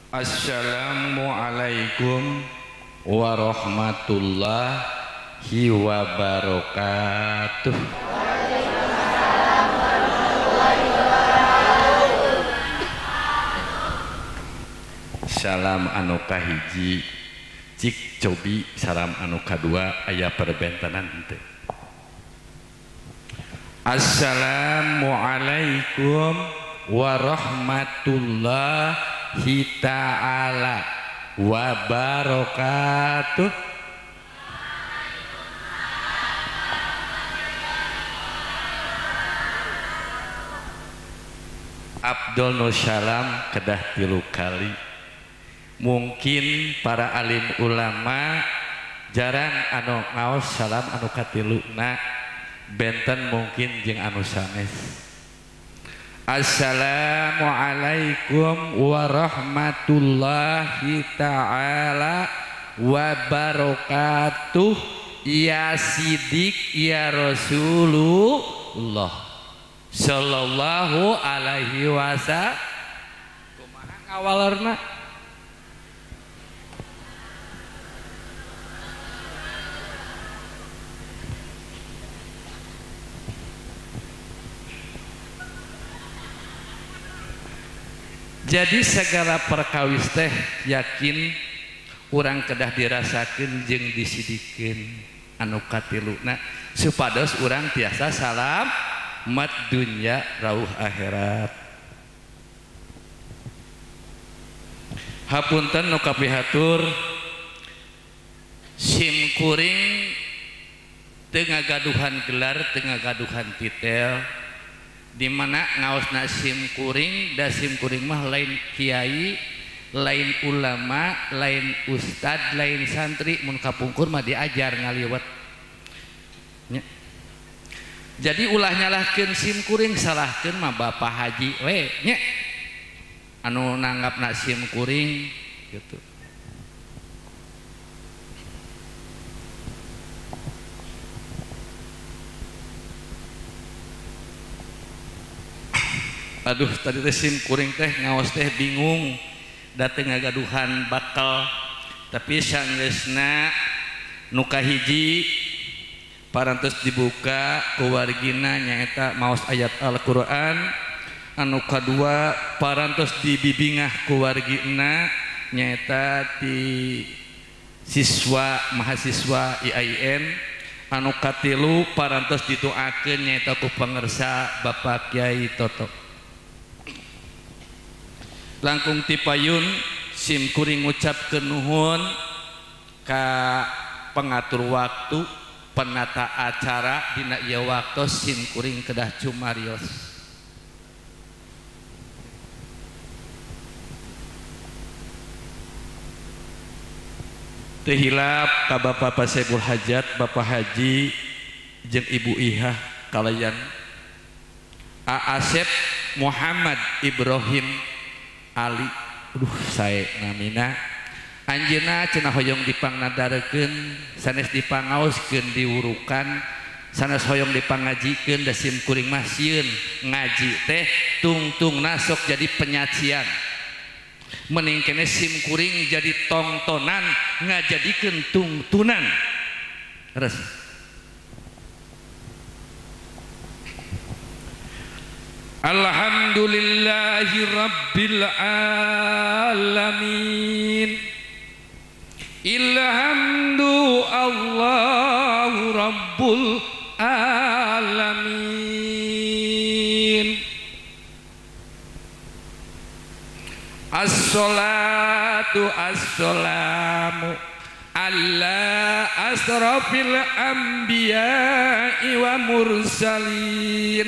Assalamualaikum warahmatullahi wabarakatuh. Waalaikumsalam warahmatullahi wabarakatuh. Salam anu kahiji cik cobi, salam anu kadua aya perbentanan henteu. Assalamualaikum warahmatullahi ta'ala wabarakatuh. Abdul Nussalam kedah 3 kali. Mungkin para alim ulama jarang anu ngaos salam anu katiluna, benten mungkin jeung anu sanes. Assalamualaikum warahmatullahi ta'ala wabarakatuh. Ya Sidik ya Rasulullah sallallahu alaihi wasallam. Kumaha ngawalerna? Jadi segala perkawis teh yakin urang kedah dirasakeun jeung disidikeun anu katiluna supados urang tiasa salam mat dunya rauh akhirat. Hapunten nu kapihatur, sim kuring teu ngagaduhan gelar, teu ngagaduhan titel. Di mana ngaosna sim kuring, da sim kuring mah lain kiai, lain ulama, lain ustad, lain santri, mun kapungkur mah diajar ngaliwet. Nya. Jadi ulah nyalahkeun sim kuring, salahkeun mah Bapak Haji we nya. Anu nanggapna sim kuring gitu. Aduh, tadi teh sim kuring teh ngaos teh bingung, dateng ngagaduhan bakal, tapi sanggeusna nu kahiji parantos dibuka ku wargina nyaeta maos ayat Al-Qur'an, anu kadua parantos dibibingah ku wargina nyaeta ti siswa mahasiswa IAIN, anu katilu parantos didoakeun nyaeta ku pangersa Bapak Kiai Toto. Langkung tipayun sim kuring ngucapkeun nuhun ka pengatur waktu penata acara dina ieu waktu sim kuring kedah cumarios. Teu hilap ka Bapak Pasebul Hajat, Bapak Haji jeung Ibu Ihah kalayan A Asep Muhammad Ibrahim Ali. Aduh, sae namina. Anjeunna cenah hoyong dipangnadarekeun, sanes dipangaoskeun diwurukan, sanes hoyong dipangajikeun da sim kuring mah sieun ngaji teh tungtungna sok jadi penyajian. Mending kene sim kuring jadi tongtonan ngajadikeun tungtunan. Terus Alhamdulillahi rabbil alamin. Ilhamdu Allahu rabbul alamin. Assalatu assalamu ala asrafil anbiya'i wa mursalin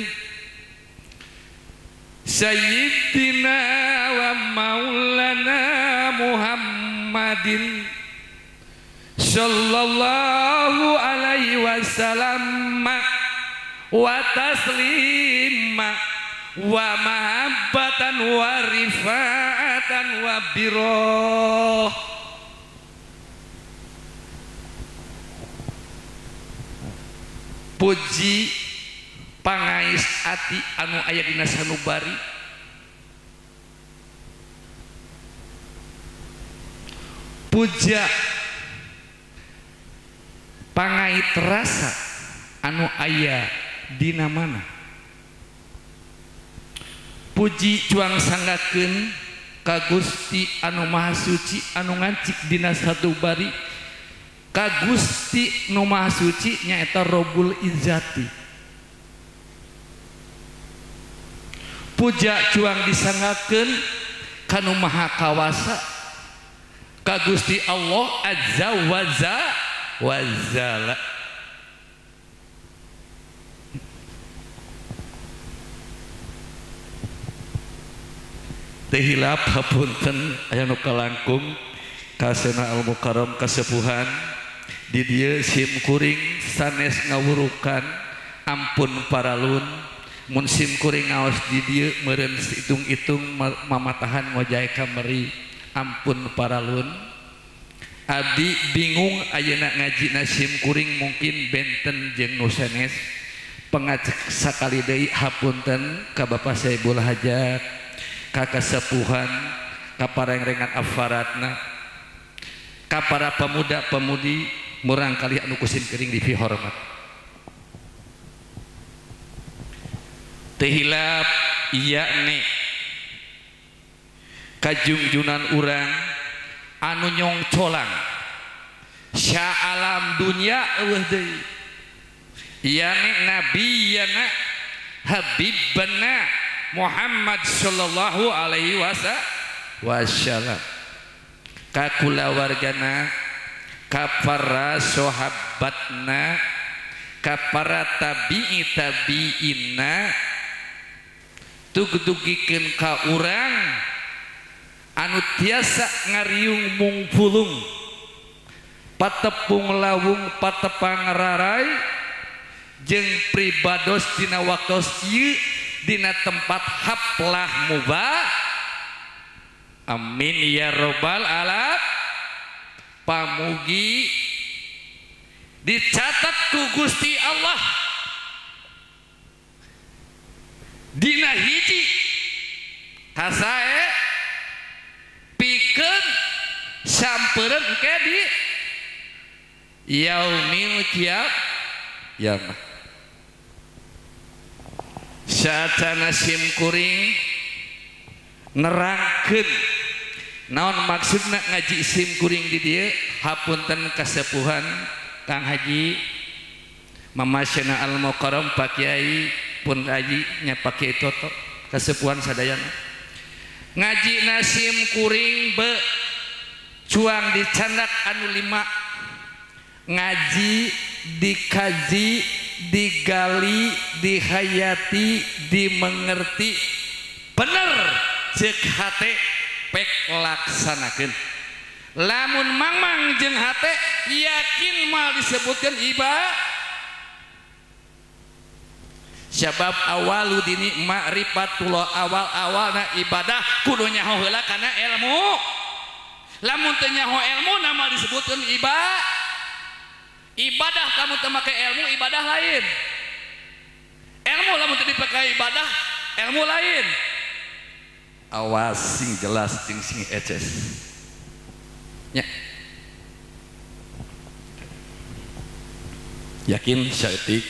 Sayyidina wa maulana Muhammadin sallallahu alaihi wasallam wa taslima wa mahabbatan wa rifa'atan wa birroh. Puji pangais ati anu aya dina sanubari. Puja pangait rasa anu aya dina mana. Puji cuang sanggakeun ka Gusti anu Maha Suci anu ngancik dina satu bari ka Gusti nu Maha Suci nyaeta Robbul Izzati. Puja cuang disanggakeun ka nu Maha Kawasa ka Gusti Allah Azza wa Jalla. Teu hilap hapunten aya nu kalangkung kasena al mukarram kasepuhan di dieu sim kuring sanes ngawurukan ampun paralun mun sim kuring ngaos di dieu meureun hitung-hitung mamatahan ngojay kamari ampun paralun. Abdi bingung ayeuna ngajina sim kuring mungkin benten jeung nu sanes pengacek sakali deui hapunten ka Bapak Saibul Hajat ka kasepuhan ka parengrengan afaratna ka para pemuda-pemudi murang kali anu ku sim kuring dipihormat. Teu hilap yakni kajungjunan urang anu nyongcolang sya'alam dunya eueuh deui yakni nabiyana habibana Muhammad sallallahu alaihi wasallam ka kulawargana ka para sahabatna ka para tabi'i tabi'inna tugdugikeun ka urang anu tiasa ngariung mungpulung patepung lawung patepang rarai jeung pribados dina waktos ieu dina tempat haplah mubah. Amin ya robbal alamin. Pamugi dicatat ku Gusti Allah dina hiji kasae pikeun sampereun engke di yaumil qiyamah. Saatana sim kuring nerangkeun naon maksudna ngaji sim kuring di dieu hapunten kasepuhan Kang Haji Mamasyana al Mukarram Pak Kiai pun haji nya Pak Kiai Toto kasepuhan sadayana ngaji nasim kuring be cuang dicandak anu lima ngaji dikaji digali dihayati dimengerti bener cek hate pek laksanakeun. Lamun mangmang jeung hate yakin mal disebutkeun ibadah sebab awalu dini ma'rifatullah awal-awalna ibadah kudu nyaho heula kana ilmu. Lamun teu nyaho ilmu nama disebutkeun ibadah. Ibadah kamu teu make ilmu ibadah lain. Ilmu lamun teu dipake ibadah ilmu lain. Awas sing jelas jeung sing eces. Nya. Yakin saeutik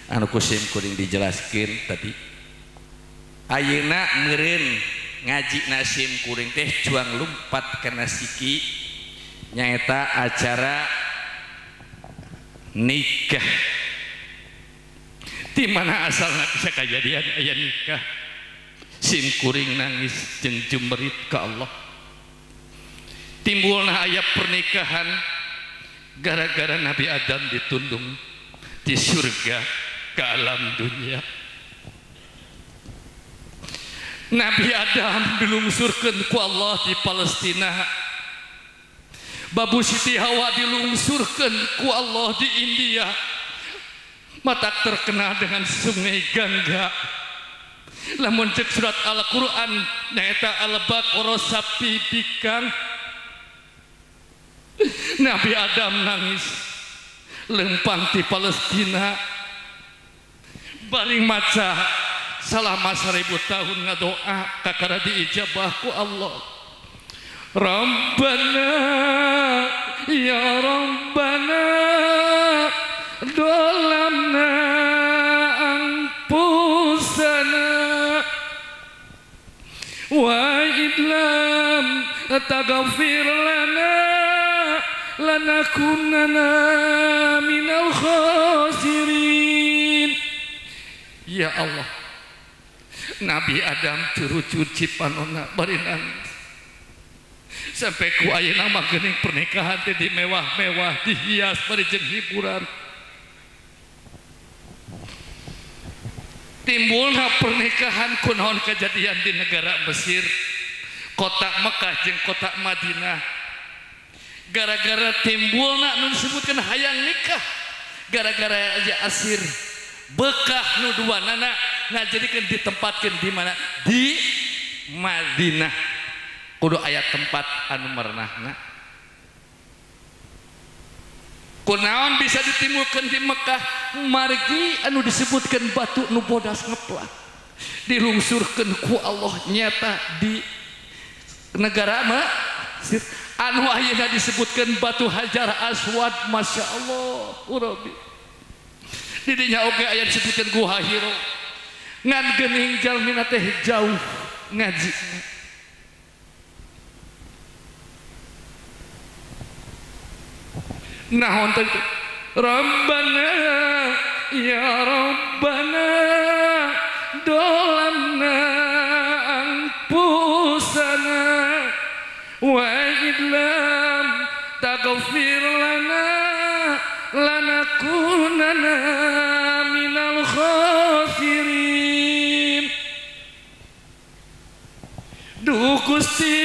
anu ku sim kuring dijelaskeun tadi. Ayeuna meureun ngaji nasim kuring teh cuang lumpat kana siki nyaeta acara nikah. Di mana asalna bisa kajadian aya nikah? Sim kuring nangis jeung jumerit ka Allah. Timbulna aya pernikahan gara-gara Nabi Adam ditundung di surga ke alam dunia. Nabi Adam dilungsurkeun ku Allah di Palestina. Babu Siti Hawa dilungsurkeun ku Allah di India. Matak terkenal dengan sungai Gangga. Lamun cek surat Al-Qur'an nyaeta Al-Baqarah sapi bikang. Nabi Adam nangis lempang di Palestina baring maca selama 1000 tahun ngadoa kakara diijabah ku Allah. Rabbana ya Rabbana dolamna anfusana wa idlam taghfir lana lanakunanna minal khasirin. Ya Allah, Nabi Adam curucut cipanona bari nangis sampai ku ayeuna mah geuning pernikahan teh dimewah-mewah, dihias bari jeung hiburan. Timbulna pernikahan kunaon kejadian di negara Mesir, kota Mekah jeung kota Madinah. Gara-gara timbulna nu disebutkeun hayang nikah, gara-gara aja asir bekah nu duanana ngajadikeun ditempatkeun di mana? Di Madinah. Kudu aya tempat anu merenahna. Kunaon bisa ditimbulkeun di Mekah? Margi anu disebutkeun batu nu bodas ngeplak dilungsurkeun ku Allah nyata di negara Mesir. Anu ayeuna disebutkeun batu Hajar Aswad, Masya Allah Rabbi. Didinya oge aya disebutkeun Guha Hiro. Ngan geuning jalmina teh jauh ngaji. Nah, Rabbana ya Rabbana dolamna anfusana wa idlam taghfir lana lanakunanna minal khasirin. Duh Gusti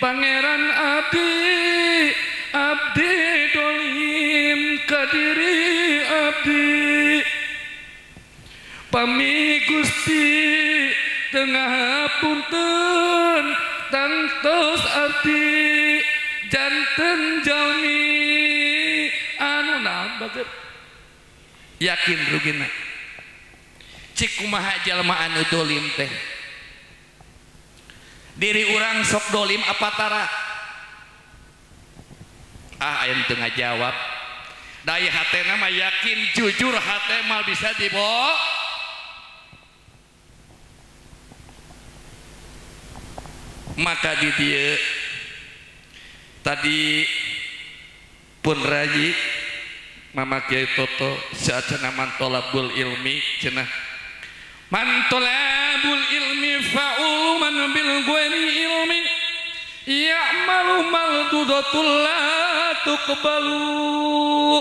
Pangeran abdi, abdi dolim kadiri abdi, pami Gusti tengah punten tangtos abdi janten jalmi anu naon bager yakin rugina. Cik kumaha jalma anu dolim teh, diri urang sok dolim apa tara? Ah, aya teu ngajawab. Daya hatena mah yakin jujur hate mah bisa dibawa. Maka di dieu tadi pun rayi Mama Kiai Toto saacana mantolabul ilmi cenah mantolabul ilmi fa'uluman bil ghairi ilmi ya'malu maldudatul la tuqbalu.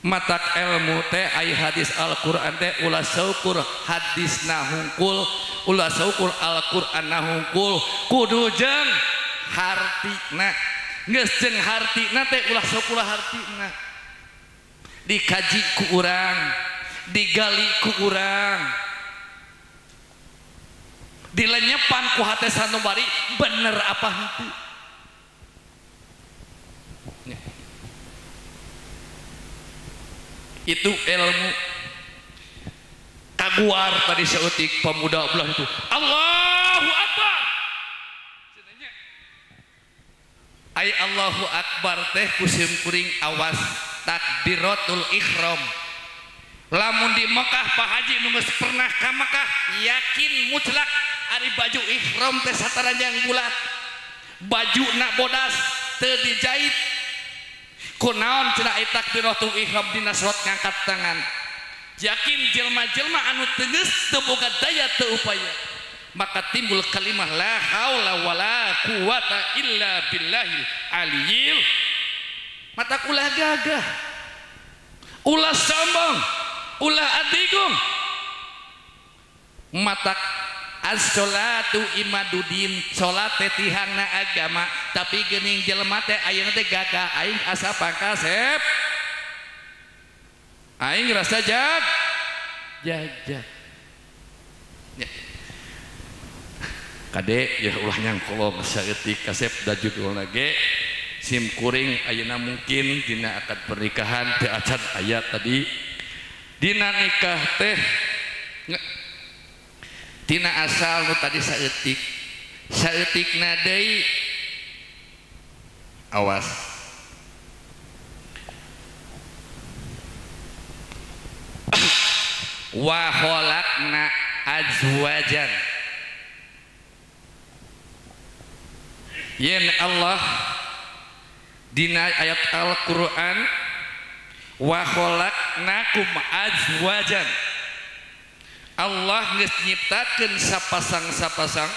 Matak ilmu teh ai hadis Al-Qur'an teh ulah saukur hadisna hungkul, ulah saukur Al-Qur'anna hungkul, kudu jeung hartina. Geus jeung hartina teh ulah saukur hartina. Dikaji ku urang, digali ku urang, dilenyepan ku hate sanubari bener apa henteu. Itu ilmu. Kaguar tadi seutik pemuda belah itu Allahu Akbar. Ai Allahu Akbar teh kusim kuring awas takbiratul ihram. Lamun di Mekah Pak Haji nu geus pernah ka Mekah yakin mutlak ari baju ihram teh sataranjang bulat, baju na bodas teu dijait. Kunaon cenah ai takbiratul ihram dina salat ngangkat tangan. Yakin jelma-jelma anu teu geus teu boga daya teu upaya, maka timbul kalimah la haula wala quwata illa billahil aliyil. Mata ulah gagah, ulah sombong, ulah adigung. Matak as-sholatu imadudin, salat teh tihangna agama, tapi geuning jelema teh ayeuna teh gagah, aing asa pangkasep, aing rasa jag jajak. Ya. Kade ya ulah nyangkolong saeutik kasep da judulna ge sim kuring ayeuna mungkin dina akad pernikahan teu acan aya tadi dina nikah teh tina asal nu tadi saeutik Saeutikna deui awas. Wa khalaqna azwajan. Yen Allah dina ayat Al-Qur'an wa khalaqnakum azwajan. Allah geus nyiptakeun sapasang-sapasang,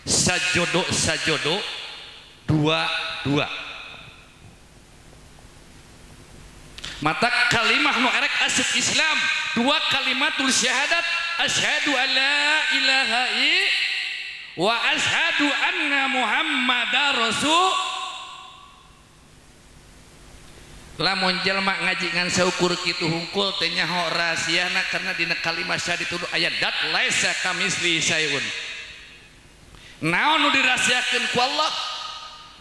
sajodo-sajodo, dua-dua. Mata kalimah nu erek asup Islam, dua kalimatul syahadat, asyhadu alla ilaha illallah wa asyhadu anna Muhammadar rasul. Lamun jelma ngaji ngan saukur kitu hungkul teh nyaho rahasiana karena dina kalimat syahadat itu aya dat laisa kamisli syai'un. Naon nu dirahasiakeun ku Allah?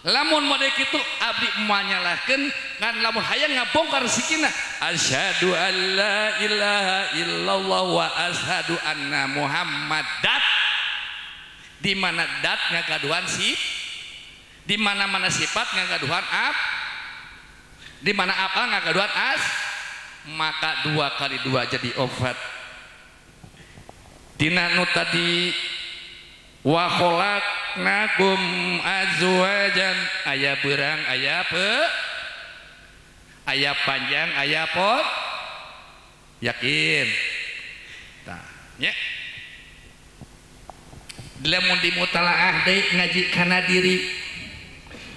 Lamun mode kitu abdi moal nyalahkeun ngan lamun hayang ngabongkar sikina asyhadu alla ilaha illallah wa asyhadu anna Muhammadat. Di mana dat ngagaduhan si, di mana-mana sifat ngagaduhan ab, di mana apa ngagaduhan as, maka 2 kali 2 jadi 4. Dina nu tadi wa khalaqnakum azwajan, aya beurang, aya pe, aya panjang, aya pot, yakin. Tah, nya. Lamun dimutalaah deui ngaji kana diri.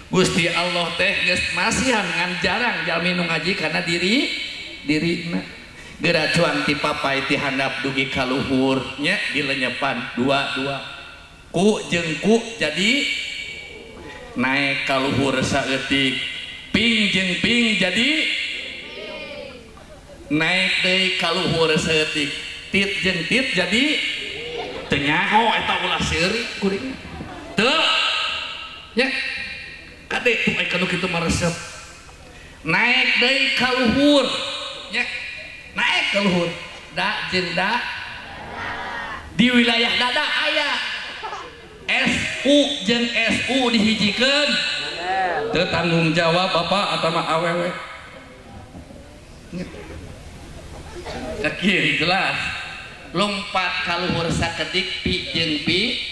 Gusti Allah teh geus masihan ngan jarang jalmi nu ngaji kana diri dirina. Geura cuang ti papay ti handap dugi ka luhur nya dilenyepan dua-dua. Ku jeung ku jadi naik ka luhur saeutik. Ping jeung ping jadi naik deui ka luhur saeutik. Tit jeung tit jadi teu nyaho eta ulah seuri kuring. Teu nya kade tuh aya kanu kitu mah resep. Naik deui ka luhur nya, naik ka luhur. Da jeung da di wilayah dada aya SU jeung SU dihijikeun. Teu tanggung jawab bapak atau mah awewe. Yakin jelas. Lompat ka luhur sakedik pi jeung pi.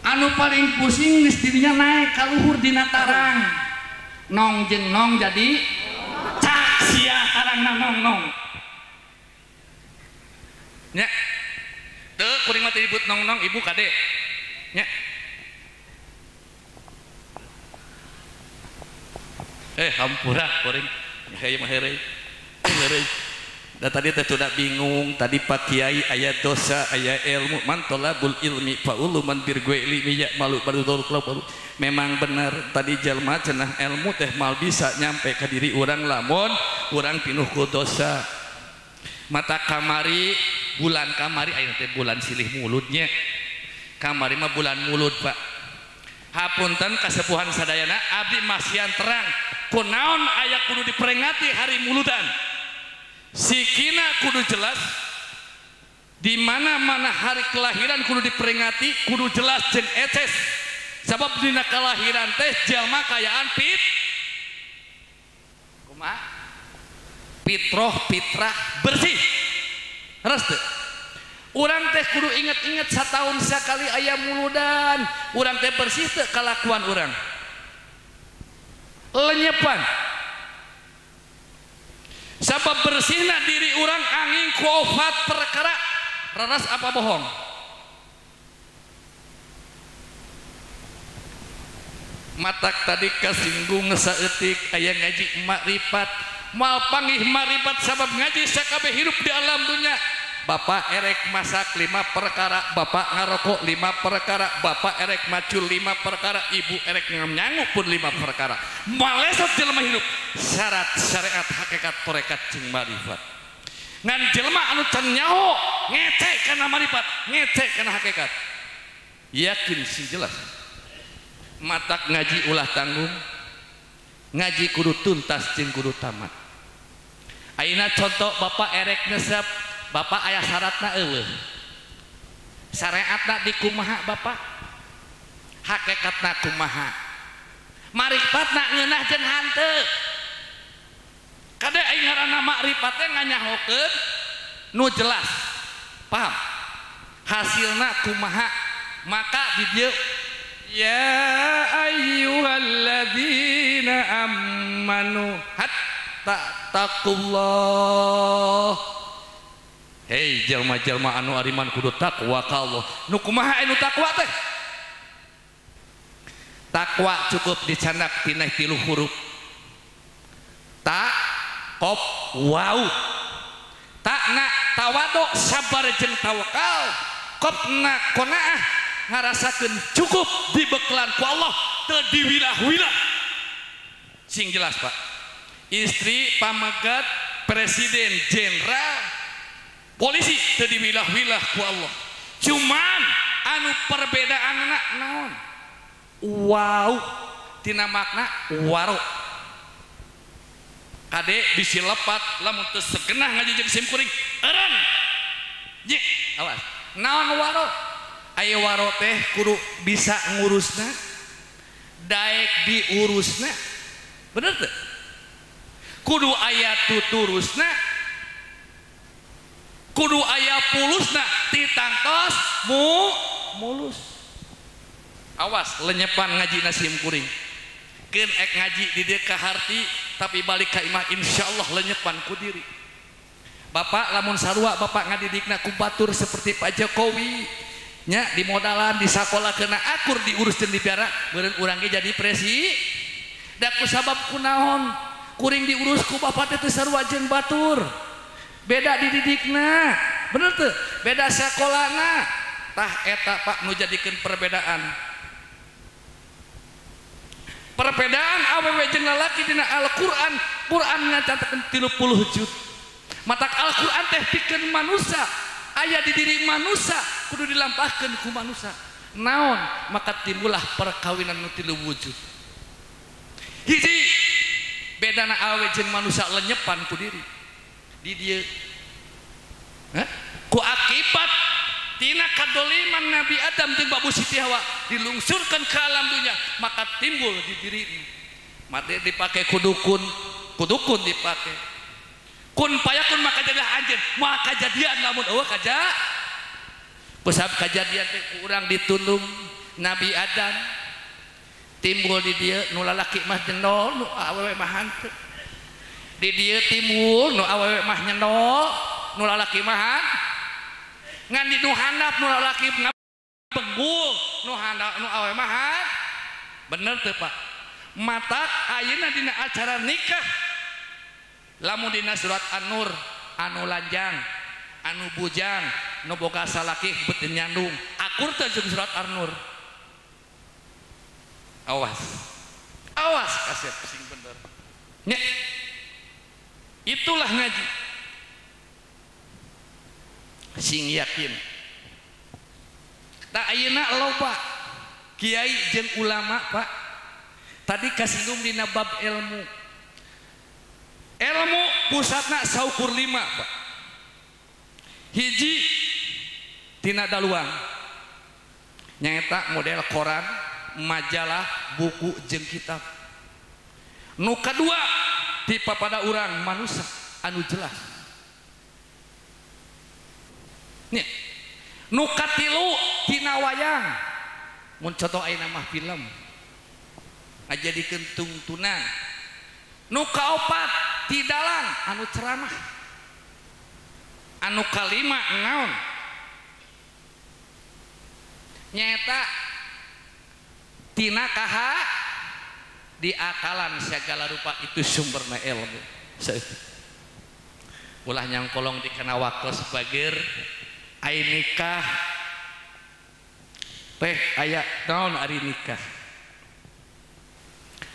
Anu paling pusing geus dirinya naik ka luhur dina tarang. Nong jeung nong jadi cak sia tarangna nong nong. Nya. Teu kuring mah teu disebut nong nong ibu kade. Nya. Hampura kuring. Heuy mah heureuy. Heureuy. Da tadi teh sudah bingung, tadi Pak Kiai aya dosa, aya ilmu, man tolabul ilmi faulu man birguilmi ya malu baru. Memang benar tadi jalma cenah ilmu teh mal bisa nyampe ke diri urang lamun urang pinuh ku dosa. Mata kamari bulan kamari aya teh bulan silih mulutnya. Kamari mah bulan mulut, Pak. Hapunten kasepuhan sadayana abdi masihan terang kunaon aya kudu diperingati hari muludan. Sikina kudu jelas di mana-mana hari kelahiran kudu diperingati, kudu jelas jeung eces. Sabab dina kelahiran teh jalma kayaan pit kumaha? Fitroh fitrah bersih. Leres teu? Urang teh kudu inget-inget satahun sakali aya muludan, urang teh bersih teu kalakuan urang. Lenyepan. Sabab bersihna diri urang angin ku opat perkara. Raras apa bohong? Matak tadi kasinggung saeutik aya ngaji makrifat. Moal panggih makrifat sabab ngaji sakabeh hirup di alam dunya. Bapak erek masak 5 perkara, bapak ngarokok 5 perkara, bapak erek macul 5 perkara, ibu erek nyangu pun 5 perkara. Malesot jelema hirup syarat syariat hakikat torekat jeung marifat. Ngan jelema anu can nyaho ngecek kana marifat, ngecek kana hakikat. Yakin sih jelas. Matak ngaji ulah tanggung, ngaji kudu tuntas jeung kudu tamat. Ayeuna contoh bapak erek ngesep, bapak ayah syaratna eueuh. Syariatna dikumaha Bapak? Hakikatna kumaha? Maripatna ngeunah jeung hanteu. Kade aing ngaranna makrifat teh nganyahokeun nu jelas. Paham? Hasilna kumaha? Maka di dieu ya ayyuhalladzina amanu hatta taqullah. Hei jalma-jalma anu ariman kudu takwa ka Allah. Nu kumaha anu takwa teh? Takwa cukup dicandak tina 3 huruf. Ta, qaf, waw. Takna tawadu sabar jeung tawakal. Qafna qanaah ngarasakeun cukup dibeklan ku Allah teu diwilah-wilah. Sing jelas Pak. Istri pamegat presiden jenderal polisi teu diwilah-wilah ku Allah. Cuman anu perbedaanna naon? Wow, tina makna waro. Kade bisi lepat lamun teu segenah ngaji jeung sim kuring eureun. Ye, awas. Naon waro? Aya waro teh kudu bisa ngurusna, daek diurusna. Bener teu? Kudu aya tuturusna, kudu aya pulusna titangtos mulus. Awas lenyepan ngaji sim kuring. Keun ek ngaji di dieu ka harti tapi balik ka imah insyaallah lenyepan ku diri. Bapak lamun sarua bapak ngadidikna ku batur seperti Pak Jokowi nya dimodalan di sakola kena akur diurus jeung dipiara meureun urang ge jadi presi. Da ku sabab kunaon kuring diurus ku bapak teh teu sarua jeung batur. Beda dididikna, bener teu? Beda sakolana. Tah eta Pak nu jadikeun perbedaan. Perbedaan awewe jeung lalaki dina Al-Qur'an, Qur'an ngacatatkeun 30 juz. Matak Al-Qur'an teh pikeun manusia, aya di diri manusia kudu dilampahkeun ku manusia. Naon? Maka timbullah perkawinan nu 3 wujud. Hiji, bedana awewe jeung manusia lenyepan ku diri. Di dieu. Ku akibat tina kadoliman Nabi Adam jeung Babu Siti Hawa dilungsurkan ke alam dunia, maka timbul di diri. Mati dipakai kudukun, kudukun dipakai. Kun payakun maka jadilah anjeun, maka kajadian lamun eueuh kaja. Kusab kajadian teh ku urang ditundung Nabi Adam. Timbul di dieu nu lalaki mah jendol, nu awewe mah hanteu. Di dieu timbul nu awewe mah nyendol, nu lalaki mah ngan di nu handap nu lalaki ngabenggul, nu handap nu awewe mah. Bener teu Pak? Matak ayeuna dina acara nikah lamun dina surat An-Nur anu lanjang, anu bujang, nu boga salaki bet nyandung, akur teu jeung surat An-Nur? Awas. Awas kasep sing bener. Nya. Itulah ngaji. Sing yakin. Tak ayeuna loba kiai jeung ulama Pak. Tadi kasinggung dina bab ilmu. Ilmu pusatna saukur 5 Pak. Hiji tina daluang. Nyaeta model koran, majalah, buku jeung kitab. Nu kadua tipe pada urang manusia anu jelas. Nih, nu katilu tina wayang. Mun contoh ayeuna mah film. Ngajadikeun tungtunan. Nu kaopat ti dalang anu ceramah. Anu kalima naon? Nyaeta tina kaha di akalan segala rupa itu sumberna ilmu. Ulah nyangkolong dikena waktos bager ai nikah teh aya naon ari nikah.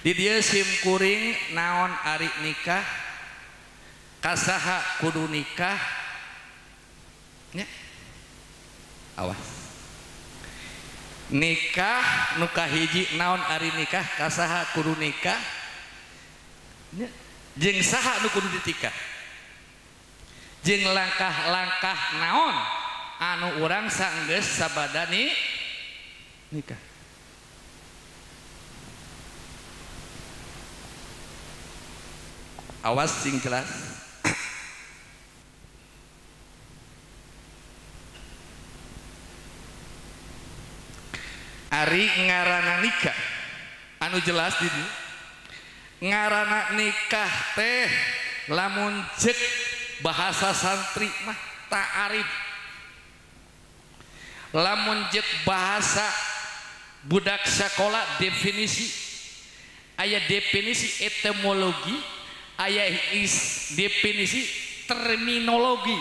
Di dieu sim kuring naon ari nikah, kasaha kudu nikah nya. Awas. Nikah nu kahiji naon ari nikah, kasaha kudu nikah nya, jeung saha nu kudu ditikah, jeung langkah-langkah naon anu urang sanggeus sabada nikah. Awas sing jelas. Ari ngarana nikah anu jelas di dieu ngarana nikah teh lamun cek bahasa santri mah ta'arif, lamun cek bahasa budak sekolah definisi, aya definisi etimologi, aya definisi terminologi.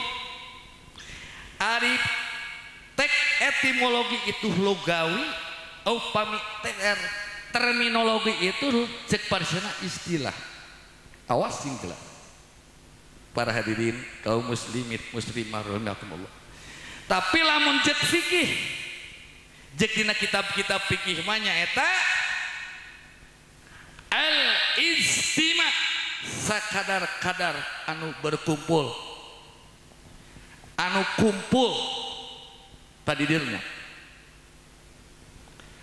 Ari tek etimologi itu logawi, upami terminologi itu cek parsena istilah. Awas sing jelas. Para hadirin kaum muslimin muslimah rahimakumullah. Tapi lamun cek fikih, cek dina kitab-kitab fikih mah nyaeta al istima, sakadar-kadar anu berkumpul, anu kumpul tadi dirnya.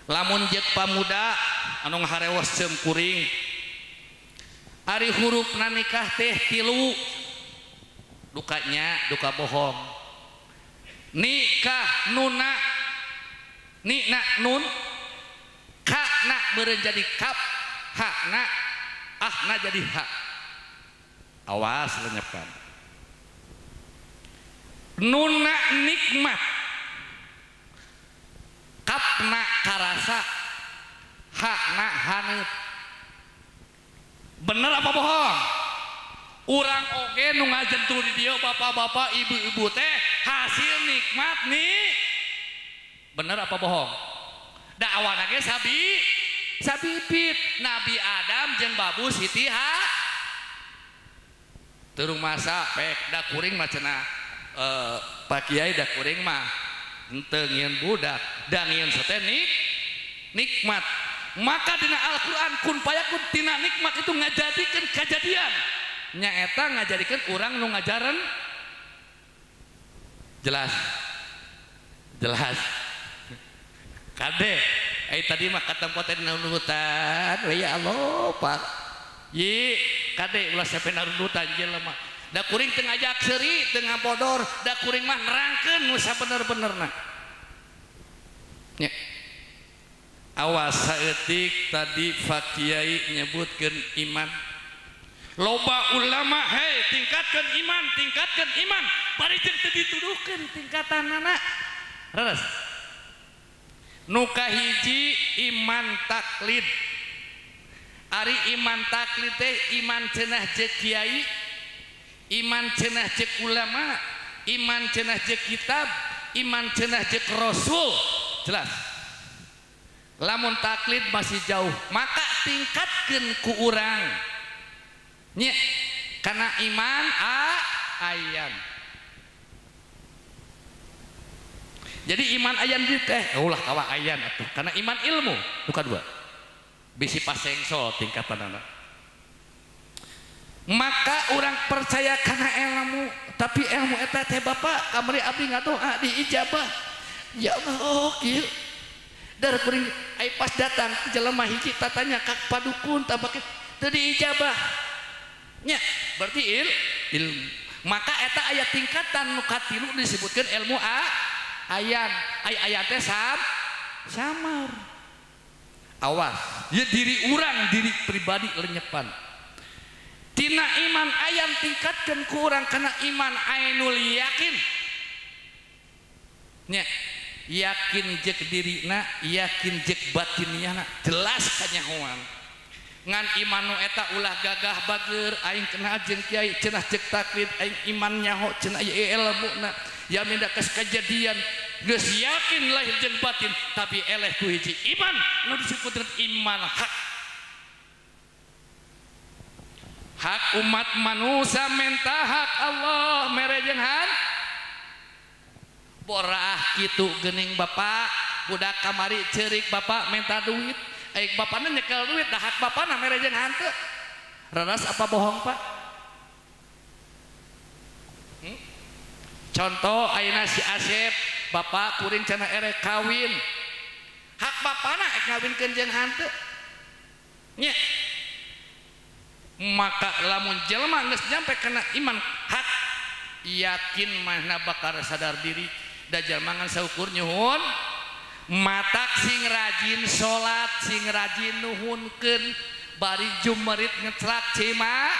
Lamun jeung pamuda anu ngaharewas ceum kuring, ari hurufna nikah teh tilu, dukanya duka bohong, nikah nuna, nikna nun, ka na meureun jadi kap, ha na ah na jadi ha. Awas lenyapkan. Nuna nikmat, kapna karasa, hakna haneut. Bener apa bohong? Urang oge nu ngajentul di dieu bapak-bapak ibu-ibu teh hasil nikmat nih. Bener apa bohong? Da awana ge sabi sabipit Nabi Adam jeung Babu Siti ha. Terung masa pek da kuring mah cenah Pak Kiai da kuring mah henteu ngieun budak da ngieun sate nikmat. Maka dina Al-Qur'an kun payakun tina nikmat itu ngajadikeun kajadian, nyaeta ngajadikeun urang nu ngajaran. Jelas jelas kade ai tadi mah katempo teh dina rundutan we ya Allah Pak yi kade ulah sampe narundutan jelema da kuring teu ngajak seuri teu ngabodor da kuring mah nerangkeun nu sabener-benerna nya. Awas saeutik tadi Pak Kiai nyebutkeun iman. Loba ulama hei tingkatkeun iman, tingkatkeun iman, bari jeung teu dituduhkeun tingkatanana. Leres. Nu kahiji iman taklid. Ari iman taklid teh iman cenah jeung kiai, iman cenah jeung ulama, iman cenah jeung kitab, iman cenah jeung rasul. Jelas. Lamun taklid masih jauh, maka tingkatkeun ku urang. Nya, karena iman ayam. Jadi iman ayam di teh, ulah kawa ayan atuh. Karena iman ilmu, nu kadua. Bisi pasengsol tingkatanana. Maka orang percaya karena ilmu, tapi ilmu eta teh bapak kamari abdi ngadoa diijabah. Ya Allah, kieu. Dar kuring ai pas datang jelema hiji tatanya ka padukun tabake teu diijabah. Nya, berarti ilmu. Maka eta aya tingkatan nu katilu disebutkeun ilmu ayan. Ai ayan teh samar. Awas, ya diri urang, diri pribadi lenyepan. Tina iman ayan tingkatkeun ku urang kana iman ainul yakin. Nya, yakin jek dirina, yakin jek batinnya, jelas kanyahoan. Ngan iman nu eta ulah gagah bager aing kena jeung kiai cenah cek taklid aing iman nyaho cenah ieu ilmuna ya minda kes kejadian geus yakin lahir jeung batin tapi eleh ku hiji iman nu disebut iman hak. Hak umat manusia menta hak Allah mere jeung han borah kitu geuning bapak budak kamari ceurik bapak menta duit. Aik bapakna nyekel duit dah hak bapakna mere jeung hanteu. Raras apa bohong Pak? Contoh ayeuna si Asep, bapak kuring cenah erek kawin. Hak bapana ek ngawinkeun jeung hanteu. Nya. Maka lamun jelema geus nyampe kana iman hak yakin manehna bakal sadar diri da jelema ngan saukur nyuhun matak sing rajin salat sing rajin nuhunkeun bari jumerit ngeclak cima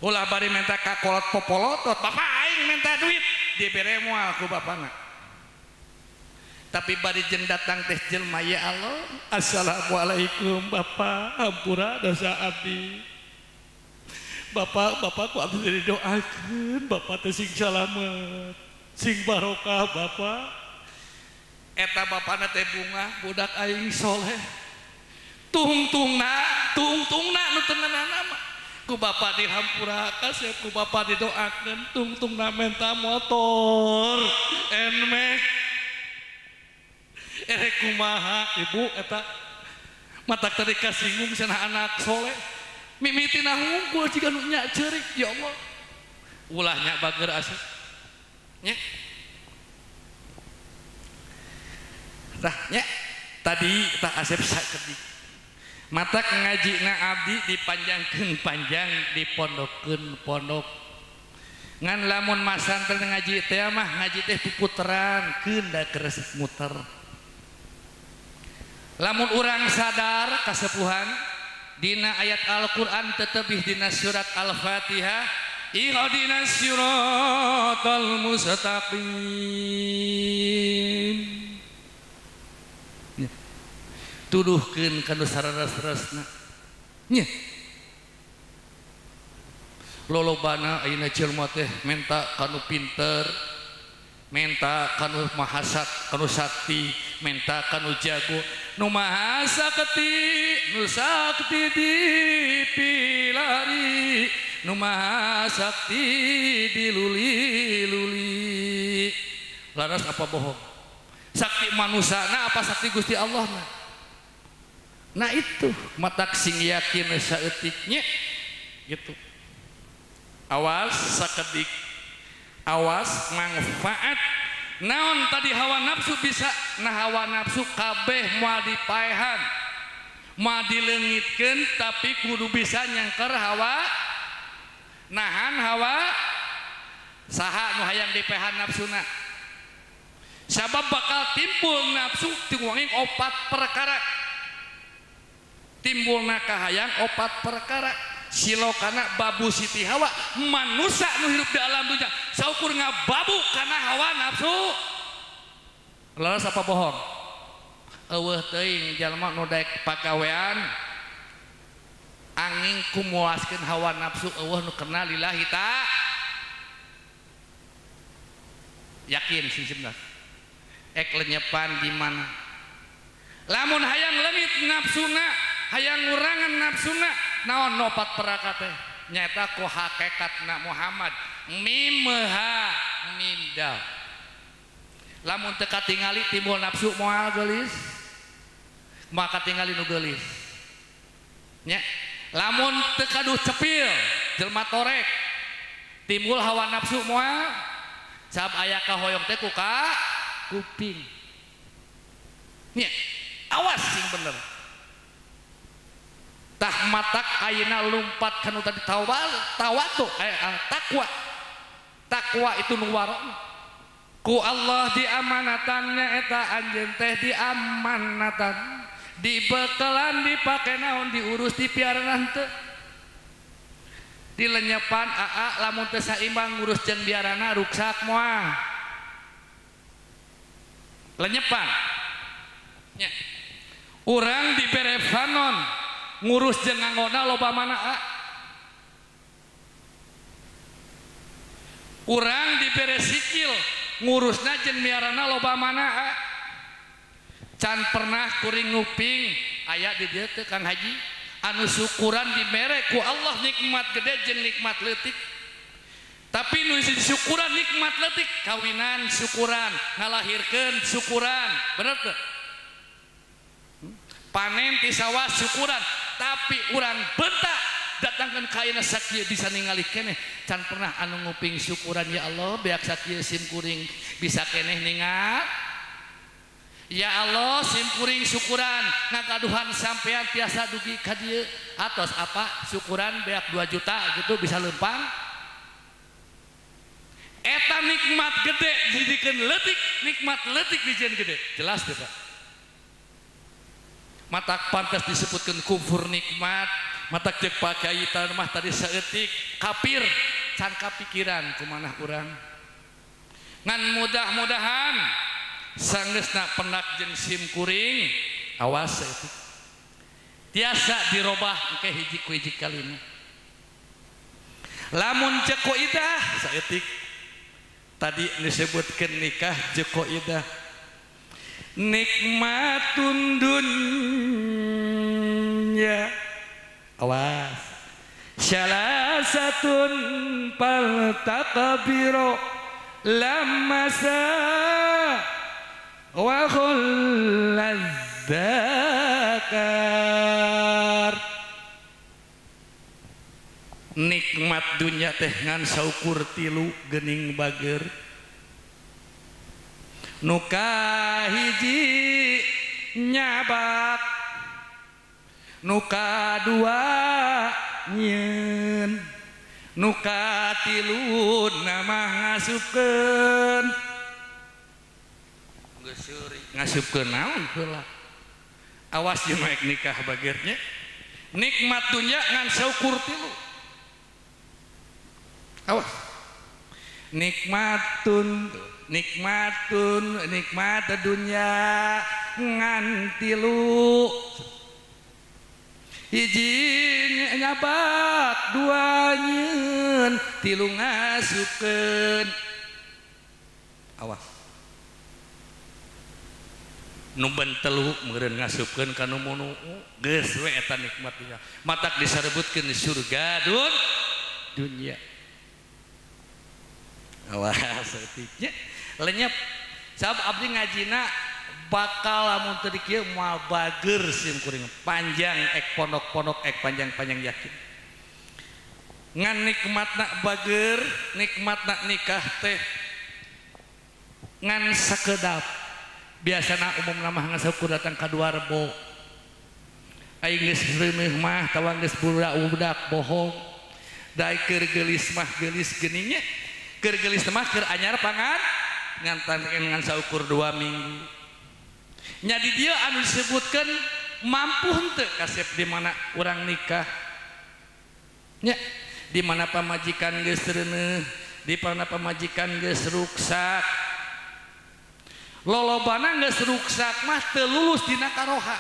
ulah bari minta ka kolot popolotot bapak aing minta duit dibere moal ku bapana tapi bari jeung datang teh jelema ya Allah assalamualaikum bapak hampura dosa abdi bapak bapak ku abdi didoakeun bapak teh sing salamet sing barokah bapak eta bapana teh bunga budak aing soleh tungtungna tungtungna nu teu ngeunana mah ku bapak dihampura kasep ku bapak didoakeun tungtungna menta motor Nmax erek kumaha ibu eta matak tadi kasinggung cenah anak soleh mimitina hungkul jiga nu nya ceurik ya Allah ulah nya bager asup nya tah nya tadi tah Asep sakedik matak ngajina abdi dipanjangkeun panjang dipondokeun pondok ngan lamun masantren ngaji teh mah ngaji teh puputeran keun da keres muter lamun urang sadar kasepuhan dina ayat Al-Qur'an tetebih dina surat Al-Fatihah ihdinas siratal mustaqim tuduhkeun ka nu sararas-rasna nya lolobana ayeuna jelema teh menta ka nu pinter menta ka nu mahasak ka nu sakti menta ka nu jago nu maha sakti nu sakti dipilari nu maha sakti diluli-luli laras apa bohong sakti manusana apa sakti Gusti Allah na? Nah itu matak sing yakin saeutiknya gitu awas sakedik awas manfaat naon tadi hawa nafsu bisa nah hawa nafsu kabeh moal dipaehan moal dileungitkeun tapi kudu bisa nyangker hawa nahan hawa saha nu hayang dipaehan nafsuna sabab bakal timbul nafsu tiwanging opat perkara timbulna kahayang opat perkara silokana babu siti hawa manusia nu hirup di alam dunia saukur ngababu kana hawa nafsu laras apa bohong eueuh teuing jalma nu daek pagawean angin kumuaskeun hawa nafsu eueuh nu kena lillahi ta yakin sing sebenarnya ek lenyepan di mana lamun hayang leungit nafsuna hayang ngurangan nafsuna naon opat peraka teh nyaeta ku hakikatna Muhammad mim ha mim dal lamun teu katingali timbul nafsu moal geulis maka katingali nu geulis nya lamun teu kaduh cepil jelema torek timbul hawa nafsu moal sabab aya kahoyong teh ku ka kuping nya awas sing bener tah matak ayeuna lumpat kanu tadi tawal tawatu takwa takwa itu nu warokna ku Allah diamanatannya eta anjeun teh diamanatan dibekelan dipake naon diurus dipiarana henteu dilenyepan aa lamun teu saimbang ngurus jeung biarana ruksak moal lenyepan nya urang dibere fanon ngurus jeung nganggona loba mana a urang dibere sikil ngurusna jeung miarana loba mana a can pernah kuring nguping aya di dieu teh Kang Haji anu syukuran dibere ku Allah nikmat gede jeung nikmat leutik tapi nu syukuran nikmat leutik kawinan syukuran ngalahirkeun syukuran bener teu panen ti sawah syukuran tapi urang bentak Datangkan ka ayeuna sakieu bisa ningali keneh. Can pernah anu nguping syukuran ya Allah beak sakieu sim kuring bisa keneh ningal. Ya Allah sim kuring syukuran ngagaduhan sampean tiasa dugi ka dieu atos apa syukuran beak 2 juta gitu bisa lempang. Eta nikmat gede dijadikeun leutik, nikmat leutik dijieun gede. Jelas teh Pak. Matak pantas disebutkeun kufur nikmat. Matak cek Pak Kiai mah tadi saeutik kafir can kapikiran kumanah urang. Ngan mudah-mudahan sanggeusna pendak jeung sim kuring awas saeutik. Tiasa dirobah engke hiji ku hiji kalima. Lamun cek kaidah saeutik tadi disebutkeun nikah jeung kaidah nikmatun dunya awas salasatun fal taqbiru lamasa wa khulladzakar. Nikmat dunya teh ngan saukur tilu geuning bager. Nu kahiji nyabak, nu kadua nyieun, nu katilu mah ngasupkeun. Geus seuri ngasupkeun naon heula. Awas jeung naik nikah bagernya. Nikmat dunya ngan saukur tilu. Awas. Nikmatun nikmatun nikmat dunya ngan tilu. Hiji nyabak, dua nyeun, tilu ngasupkeun. Awas. Nu ben telu meureun ngasupkeun ka nu munu geus we eta nikmat dunya. Matak disarebutkeun surga dunya. Awas saeutiknya lenyap. Sabab abdi ngajina bakal lamun teu dikieu moal bager sim kuring panjang ek pondok-pondok ek panjang-panjang yakin. Ngan nikmatna bager, nikmatna nikah teh ngan sakedap. Biasana umumna mah ngan saukur datang ka dua rebo. Aing geus reumeuh mah tawa geus budak bohong. Da keur geulis mah geulis geuning nya. Keur geulis mah keur anyar pangan ngantan ngan saukur 2 minggu. Nya di dieu anu disebutkeun mampu henteu kasep di mana urang nikah. Nya di mana pamajikan geus reuneuh, di mana pamajikan geus ruksak. Lolobana geus ruksak mah teu lulus dina karoha.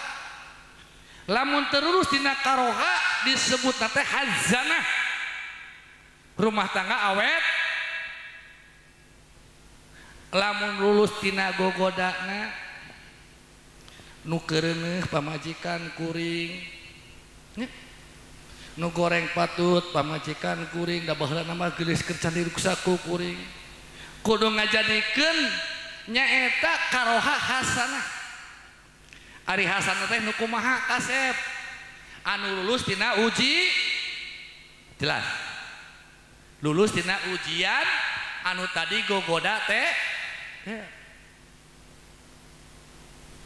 Lamun teu lulus dina karoha disebutna teh hazanah. Rumah tangga awet. Lamun lulus tina gogodana nu keureuneuh pamajikan kuring, nu goreng patut pamajikan kuring, da baheula mah geulis keur can diruksak ku kuring. Kudu ngajadikeun nyaeta karoha hasanah. Ari hasanah teh nu kumaha kasep? Anu lulus tina uji jelas. Lulus tina ujian anu tadi gogoda teh.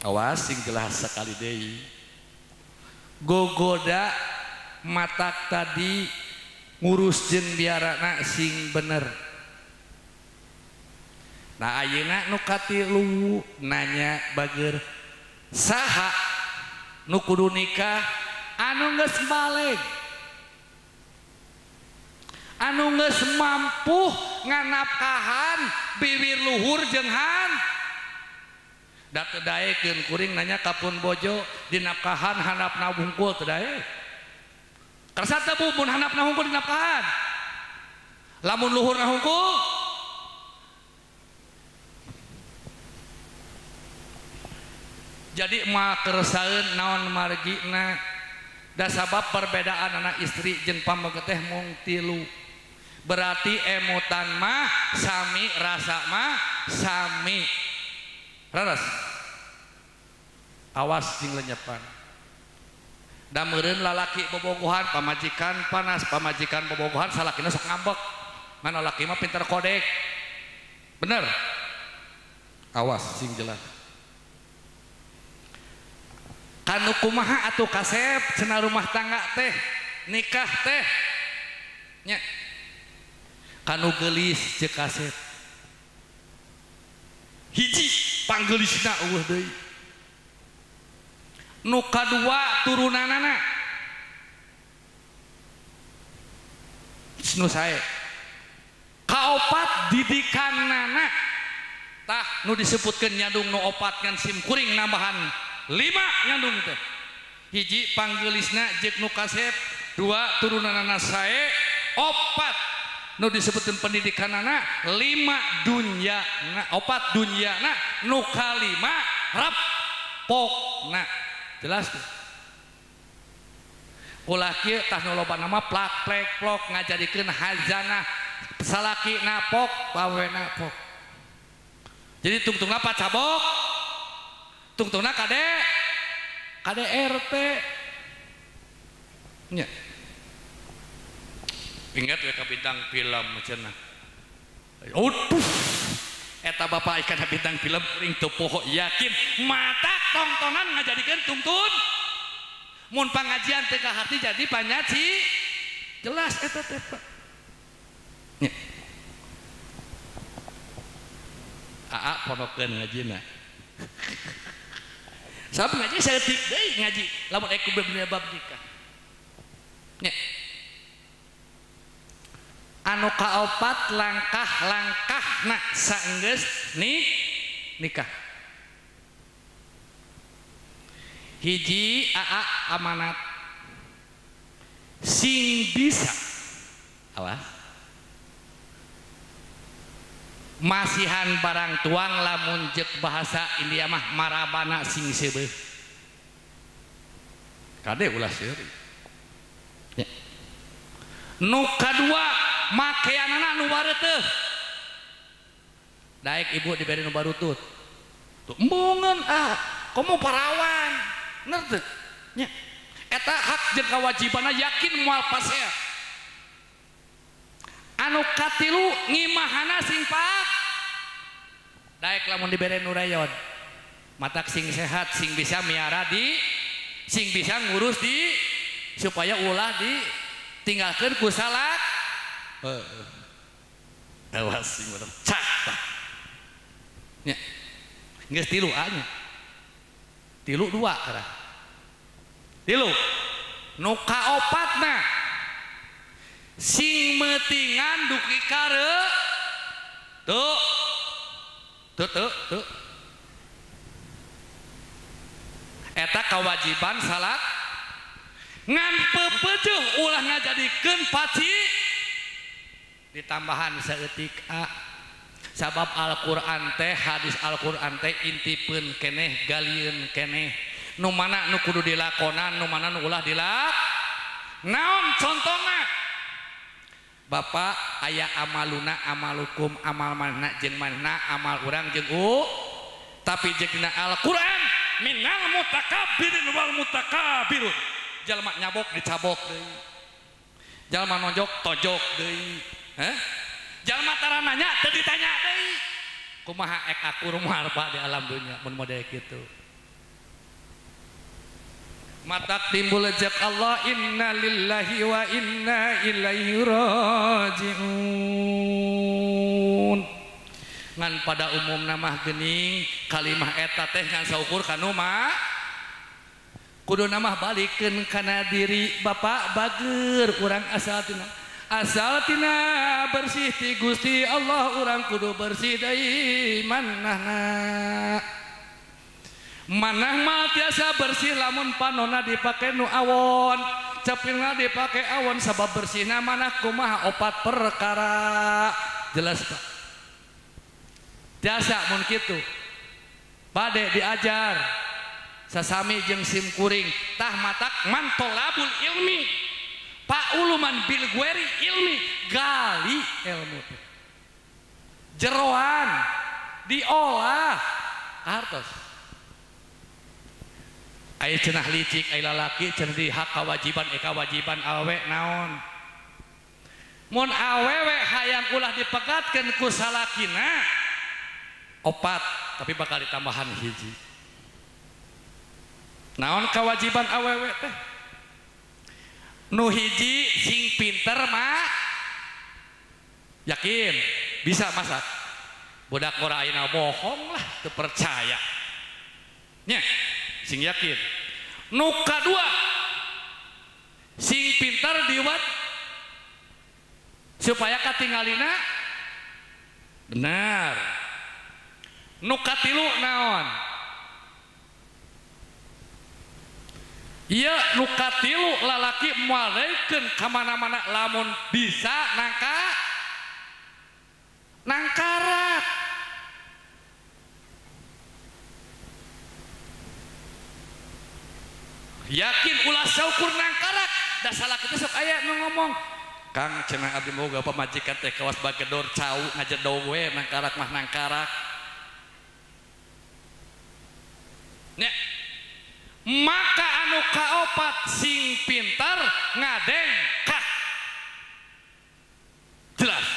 Awas sing jelas sekali deui. Gogoda matak tadi ngurus jeung biarana sing bener. Nah ayeuna nu katilu nanya bager saha nu kudu nikah anu geus baleg, anu geus mampu nganapkahan bibir luhur jeung han. Da teu daekeun kuring nanya ka pun bojo dinapkahan handapna hungkul teu daek. Kersa teu bu mun handapna hungkul dinapkahan. Lamun luhurna hungkul jadi mah kersaeun naon margina. Da sabab perbedaan anak istri jeung pameget teh mung tilu. Berarti emutan mah sami, rasa mah sami. Raras. Awas jeung lenyepan. Da meureun lalaki bobogohan pamajikan panas, pamajikan bobogohan salakina sok ngambek. Mana laki mah pinter kodek. Bener? Awas sing jelas. Kanu kumaha atuh kasep cenah rumah tangga teh, nikah teh. Nya. Kanu geulis ceuk kasep. Hiji panggeulisna eueuh deui. Nu kadua turunanana nu sae. Kaopat didikanana. Tah nu disebutkeun nyadung nu opat ngan sim kuring nambahan 5 nyandung teh. Hiji panggeulisna jeung nu kasep, 2 turunanana sae, 4 nu disebutkeun pendidikanana, 5 dunyana, 4 dunyana, nu kalima rapokna. Jelas tuh. Ulah kieu tah nu loba nama plak plek plok ngajadikeun hazanah salaki napok bawena pok. Jadi tungtungna pacabok, tungtungna kade KDRT nya. Ingat we ka bintang film cenah. Aduh. Eta bapak ikan bintang film kuring teu poho yakin mata tongtonan ngajadikeun tungtun. Mun pangajian teu ka hati jadi panyaci. Jelas eta teh Pak. Nya. Aa ponokeun ngajina. Sabab ngaji saeutik deui ngaji lamun ek bener bab nikah. Nya. Anu kaopat langkah-langkahna saenggeus ni nikah. Hiji aa amanat sing bisa. Awas. Masihan barang tuang lamun jeung bahasa India mah marabana sing seubeuh. Kade ulah seuri. Ya. Nu kadua makeanana nu bareuteuh. Daek ibu dibere nu barutut. Tuh embungeun ah, komo parawan. Bener teu? Nya. Eta hak jeung kewajibanna yakin moal pasea. Anu katilu ngimahana sing pak. Daek lamun dibere nu rayon. Matak sing sehat, sing bisa miara di, sing bisa ngurus di, supaya ulah di tinggalkeun ku salak. Heeh. Awas sing bener. Cak tah. Nya. Geus tilu a nya. Tilu dua karah. Tilu. Nu kaopatna sing meutingan duki kare tuh tuh tuh tuh eta kewajiban salat ngan pepeujuh ulah ngajadikeun paci ditambahan saeutik a sabab Al-Qur'an teh hadis Al-Qur'an teh intipeun keneh galieun keneh nu mana nu kudu dilakonan nu mana nu ulah dilak naon contona Bapak aya amaluna amalukum amal mana jeung mana amal urang jeung u tapi jeung dina Al-Qur'an minal mutakabbirin wal mutakabbirun jalma nyabok dicabok deui jalma nonjok tojok deui heh jalma tara nanya teu ditanya deui kumaha ek akur moal Pak di alam dunya mun model kitu matak timbul jek Allah inna lillahi wa inna ilaihi rajiun ngan pada umumna mah geuning kalimah eta teh ngan saukur kanu mah kuduna mah balikeun kana diri bapak bager urang asal tina bersih ti Gusti Allah urang kudu bersih deui manahna manah mah tiasa bersih lamun panona dipake nu awon cepilna dipake awon sabab bersihna manah kumaha opat perkara jelas Pak tiasa mun kitu bade diajar sasami jeung sim kuring tah matak mantolabul ilmi pauluman bil gueri ilmi gali ilmu jeroan diolah hartos Aya cenah licik aya lalaki cenah di hak kewajiban kewajiban awewe naon. Mun awewe hayang ulah dipegatkeun ku salakina opat tapi bakal ditambahan hiji. Naon kewajiban awewe teh? Nu hiji sing pinter mah yakin bisa masak. Budak ngora ayeuna bohong lah teu percaya. Nya sing yakin. Nu kadua sing pintar diwat supaya katingalina benar. Nu katilu naon? Ieu nu katilu lalaki moal daekeun ka mana-mana lamun bisa nangkarak. Yakin ulah saukur nangkarak da salaki teh sok aya nu ngomong Kang cenah abdi moga pamajikan teh kawas bagedor cau ngajedog we nangkarak mah nangkarak. Nya maka anu kaopat sing pintar ngadengkak. Jelas.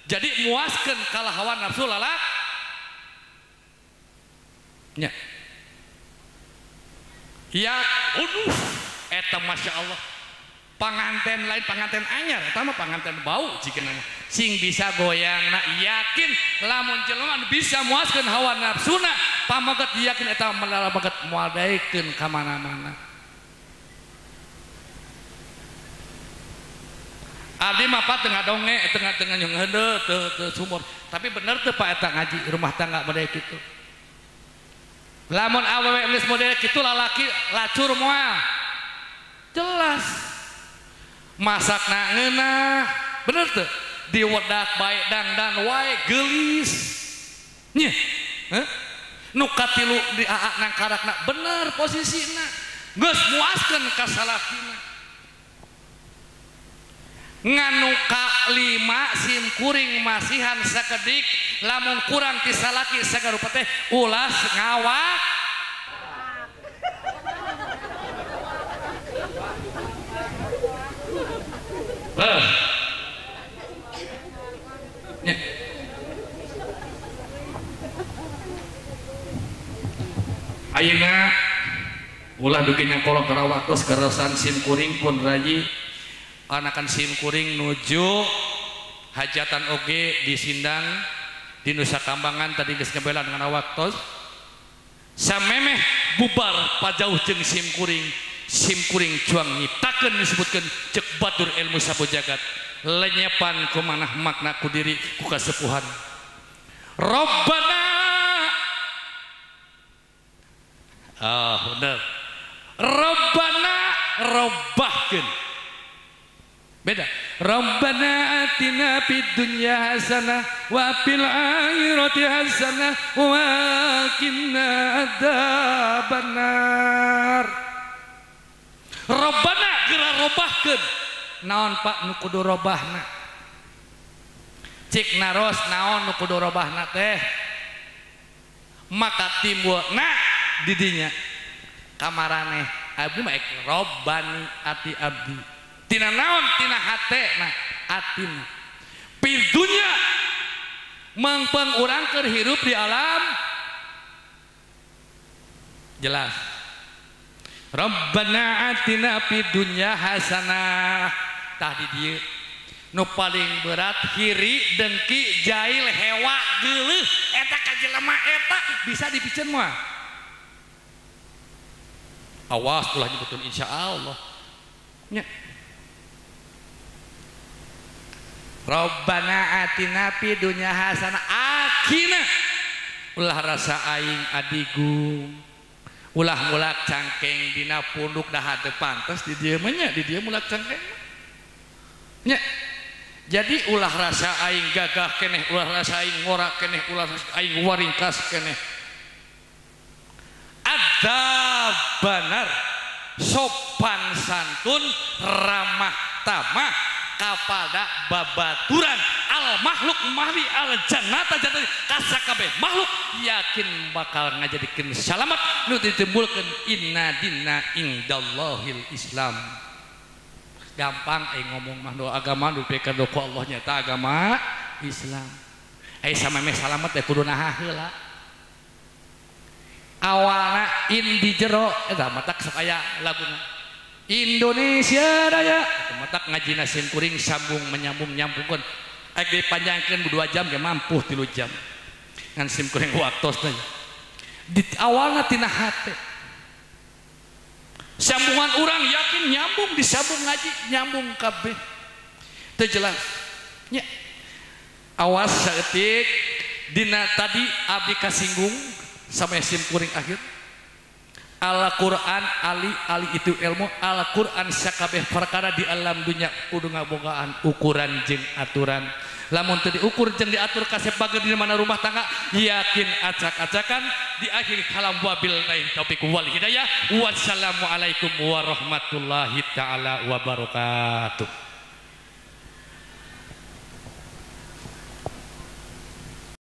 Jadi muaskeun kalah hawa nafsu lalak. Nya. Ya, aduh, eta masya Allah. Panganten lain panganten anyar, eta mah panganten bau jigana. Sing bisa goyang na yakin lamun jelema anu bisa muaskeun hawa nafsuna, pameget yakin eta melalameget moal daekeun ka mana-mana. Abdi mah Pak teu ngadonge, teu ngeundeut, teu sumur. Tapi bener teu Pak eta ngaji rumah tangga model kitu. Lamun awewe geus model kitu lalaki lacur moal. Jelas. Masakna ngeunah, bener teu? Diwedak bae dangdan wae geulis. Nya. Heh? Nu katilu di aa nangkarakna bener posisina. Geus muaskeun ka salakina. Nganu kalima sim kuring masihan sakedik lamun kurang ti salaki sagarupa teh ulas ngawak. Ayeuna ulah dugi nyakolok kana waktos karasan sim kuring pun raji anakan sim kuring nuju hajatan oge di Sindang di Nusa Kambangan tadi geus ngebelan kana waktos samemeh bubar pajauh jeung sim kuring cuang nyiptakeun disebutkeun ceuk batur ilmu sapu jagat lenyepan ku manah makna ku diri ku kasepuhan Robbana. Ah bener, Robbana robbahkeun beda. Rabbana atina fid dunya hasanah wa fil akhirati hasanah wa qina adzabannar. Rabbana geura robahkeun. Naon Pak nu kudu robahna? Cik naros naon nu kudu robahna teh? Maka timbulna di dinya kamaraneh abdi mah ek robbani ati abdi. Tina naon tina hate na atina pil dunya mangpeng urang keur hirup di alam jelas. Rabbana atina fid dunya hasanah. Tah di dieu nu paling berat hiri dengki jail hewa geuleuh eta ka jelema eta bisa dipiceun moal. Awas ulah nyebutkeun insyaallah nya. Rabbana atina fid dunya hasanah akina ulah rasa aing adigung ulah mulak cangkeng dina punduk dah teu pantes di dieu mah nya, di dieu mulak cangkeng nya. Jadi ulah rasa aing gagah keneh, ulah rasa aing ngora keneh, ulah rasa aing waringkas keneh. Adab banar sopan santun ramah tamah kepada babaturan al Al makhluk mahwi al jannata jannata kasakabeh makhluk yakin bakal ngajadikeun salamat nu ditimbulkeun inna dinna indallahil Islam. Gampang ngomong mah nu agama nu dipikeun ku Allah nyata agama Islam. Samemeh salamet teh kudu naha heula. Awalna in di jero eta matak sok aya laguna Indonesia Raya matak ngajina sim kuring sambung menyambung nyambungkeun ek dipanjangkeun 2 jam ge mampuh 3 jam ngan sim kuring waktosna di awalna tina hate sambungan urang yakin nyambung disambung ngaji nyambung kabeh teu jelas nya. Awas saeutik dina tadi abdi kasinggung sama sim kuring akhir Al-Quran ali ali itu ilmu Al-Quran sakabeh perkara di alam dunia kudu ngabogaan ukuran jeung aturan lamun teu diukur jeung diatur kasep bager di mana rumah tangga yakin acak-acakan di akhir kalam wabillahi taufiq wal hidayah wassalamualaikum warahmatullahi taala wabarakatuh.